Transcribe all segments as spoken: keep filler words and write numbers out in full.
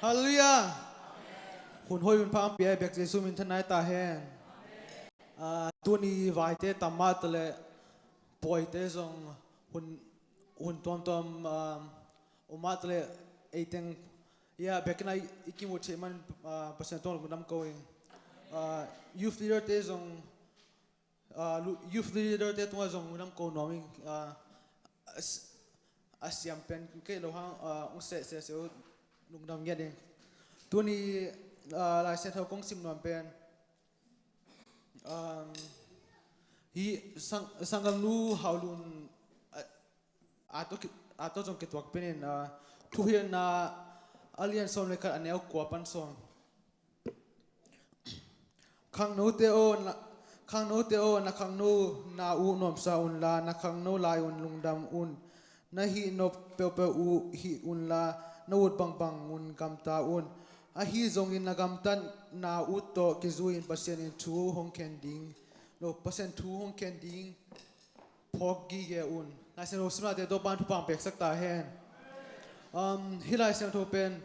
Halleluiah. Hun hoih hun pha hong pia i bek Jesu min thanai ta hen. Ah, tuni vaite tam mah taleh pawite zong hun, hun tuamtuam, ah, om mah taleh eiteng ia bekin a i kimu thei man, ah, Pasian tungah lungdam ko ing. Ah, youth leader te zong, ah, lu-, youth leader te tungah zong lungdam ko nuam ing. Ah, a s-, a siam pen kei lo hang, ah, hong seh seh seh uh lungdam ngiat ing. Tuni, ah, Lai Siangtho kong sim nuam pen, um, hi sang-, sanggalnu Haulun, ah, a tawh ki-, a tawh zong kituak penin, ah, Thuhilhna a lian sawm le khat a neu kua pan sawm. Khangnote aw, na, khangnote aw, na khangno na uh nuamsa unla, na khangno lai un lungdam un. Na hih nop peuhpeuh uh hih unla, na ut bangbang un gamta un. Ahi zongin na gamtatna uh tawh kizui-in Pasian in thu hong khen ding, no, Pasian thu hong khen ding phawk gige un. Lai Siangtho simnate Topa'n thupha peksak ta hen. Um, hih Lai Siangtho pen,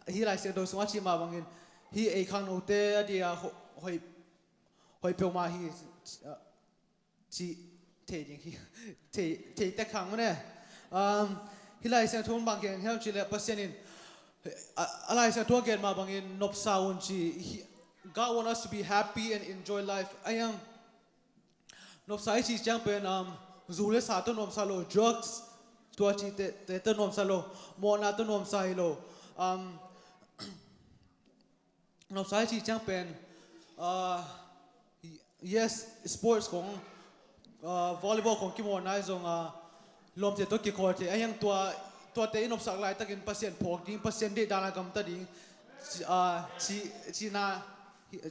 hih Lai Siangtho sungah cih mah bangin, hih ei khangnote a dia ho-, hoih, hoih peuhmah hi, uh, cih thei ding hi, thei, thei tek khang mah ne. Um, hih Lai Siangtho bang gen hiam cih leh Pasian in, a, a Lai Siangtho gen mah bangin nopsa un ci hi. God want us to be happy and enjoy life. Ayang, nopsa i cih ciang pen, um, zu le sa tawh nuamsa lo, drugs, tua cihte, te tawh nuamsa lo, mawhna tawh nuamsa hi lo. Um, nopsa i cih ciang pen, uh, yes, sports khong, uh, volleyball khong kimawhna i zong, uh, lawmte tawh kikhawl thei. Ayang tua, tuate i nopsak laitakin Pasian phawk ding, Pasian deih dan a gamta ding, ci-, uh, ci-, cihna,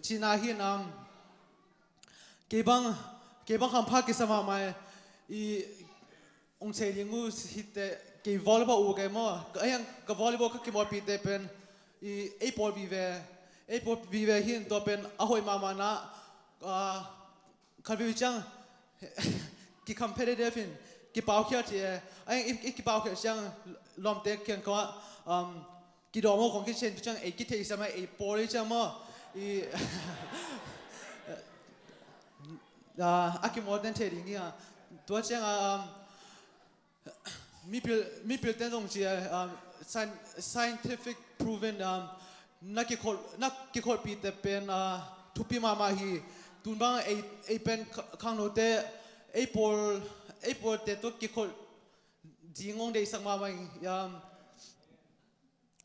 cihna hi in, um, Kei bang, kei bang hampha kisa mahmah e. I ung thei ding uh hi teh, kei volleyball uh kei maw. Ka, ayang ka volleyball ka kimawlpihte pen, i, ei pawl vive, ei pawl vive hi in tua pen a hoih mahmah na, ah, khat vei ciang, ki competitive in, kipaukhiat hi e. Ayang i, i kipaukhiat ciang lawmte kiang khawng ah, um, kidawm aw khong kichen tu ciang ei kitheihsiam a ei pawl ei ciang maw. I, ah, a kimawl den thei ding hi a. Tua ciang a, um, mipil, mipil ten zong ci a, um, scien-, scientific proven, um, na kikhol, na kikholhpihte pen, ah, thupi mahmah hi. Tun bang ei, ei pen kha-, khangnote, ei pawl, ei pawlte tawh kikholh ding hong deihsak mahmah hi. Um,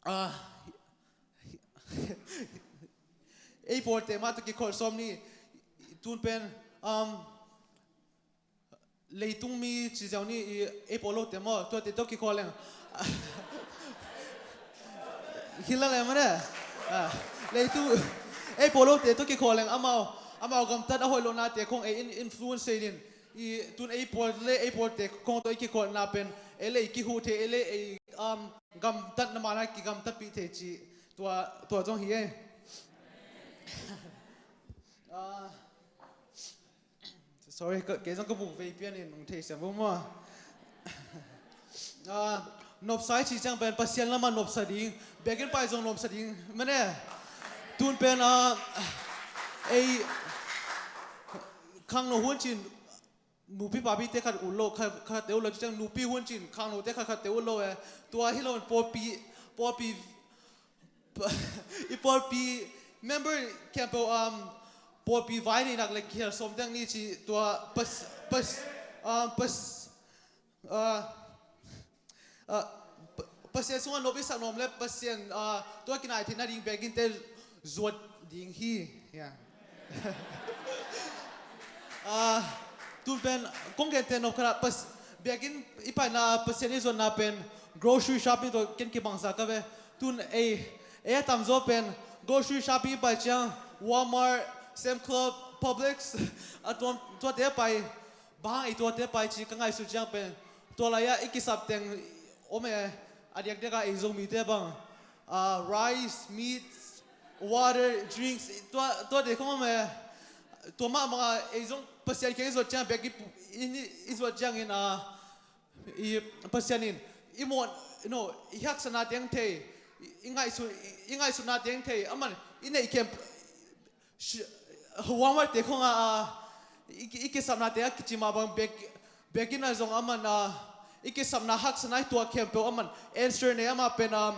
Ah, ei pawlte mah tawh kikholh sawm ni. Tun pen, um, leitung mi ci ziau ni, i, ei pawl lote maw, tuate tawh kikholh leng. Hi la leh mah ne. Ah, leitung, ei pawl lote tawh kikholh leng amau, amau gamtat a hoih lohnate khong ei in, influence thei ding. I, tun ei pawl le ei pawlte khong tawh i kikholhna pen ei le ei kihuh thei, ei le ei, um, gamtatna mana kigamtatpih thei cih tua, tua zong hi e. Ah, sorry, ka, kei zong ka buk vei pian in ung thei siam vo maw. Ah, nopsa i cih ciang pen Pasian lamah nopsa ding, biakinn pai zong nopsa ding mah ne. Tun pen, ah, ei khangno hun cin nupi papite khat ut lo, khat, khatte ut lo, ciang nupi hun cin khangnote khat, khatte ut lo e. Tua hi lo in pawlpi, pawlpi, i pawlpi member khempeuh, um, pawlpi vai neihnak le kihel sawm ding ni ci tua pas, pas, um, pas, uh, Ah, Pa-, Pasian sungah nop i sak nuam le Pasian, ah, tua kinai theihna ding biakinnte zuat ding hi. Ya. Ah, tun pen kong gente nop khat ah Pas-, biakinn i paina Pasian i zuatna pen grocery shopping tawh ken kibangsa ka ve. Tun ei, ei a tamzaw pen grocery shopping i pai ciang Walmart, Sam's Club, Publix, a tuam, tuate a pai. Bang hang ei tuate pai ci ka ngaihsut ciang pen, tua lai-ah i kisap teng om e, a diakdiak a ei Zomite bang, ah, rice, meats, water, drinks, tua, tuate khong om e. Tua mah bangah ei zong Pasian kiang i zuat ciang bek i, i, i zuat ciangin, ah, i Pasian in i mawh, no, i haksatna teng thei, i ngaihsut, i ngaihsutna teng thei, aman i neih khempeuh, huang maite khong a, i, i kisapna teng a kici mah bang bek, beginner zong aman a, i kisapna haksatna i tuah khempeuh aman answer nei, amah pen a,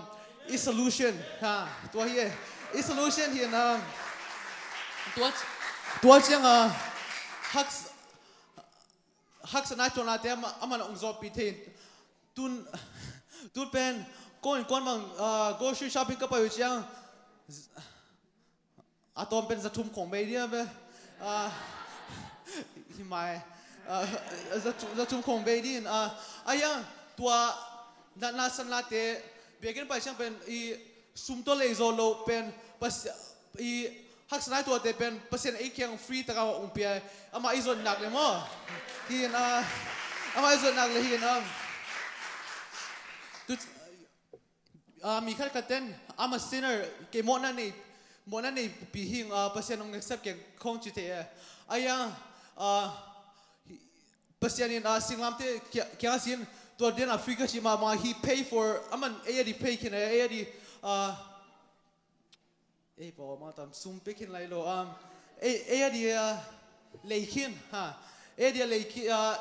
i solution, ha, tua hi e. I solution hi na, tua, tua ciang a, haks, haksatna i tuahnate aman, aman a ong zawhpih thei. Tun, tun pen, ko in kuan mang, a, grocery shopping ka pai uh ciang, a tawm pen za thum khong bei dia ve. A, hi mai. A, za thu-, za thum khong bei din. A, a yang tua natna sanlate, biakinn pai ciang pen i sum tawh lei zaw lo pen, pas-, i haksatna i tuahte pen Pasian ei kiang free taka ong pia. Amah i zon nak le maw. Hi na. Amah i zon nak le hi na. Tu, a, mi khat khat ten, I'm a sinner, kei mawhna nei, mawhna nei pi hing, a, Pasian ong accept keng khong ci thei e. A yang, a, Pasian in, a, singlamte kia, kia sin, tua den a free ka ci mahmah, he pay for, aman, ei a di pay khin, ei a di, a, ei pawh mah tam sum pia khin lai lo, um, ei, ei a di, a, lei khin, ha, ei a di a lei khin, a,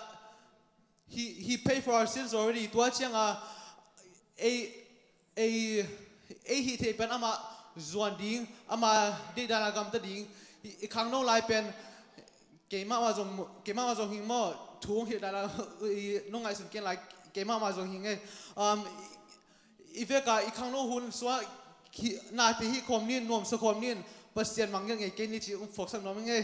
he, he pay for our sins already. Tua ciang a, ei, ei, ei hih theih pen amah zuan ding, amah deihdan a gamta ding, i, i khangno lai pen, keimah mah zong, keimah mah zong hing maw, thu hong hilh dan a, i, nong ngaihsun ken lai, keimah mah zong hing e. Um, i, i vek a, i khangno hun sua, khi, nate hih khawm nin, nuamsa khawm nin, Pasian mangngilh ngei kei ni ci, um, phawksak nuam ing e.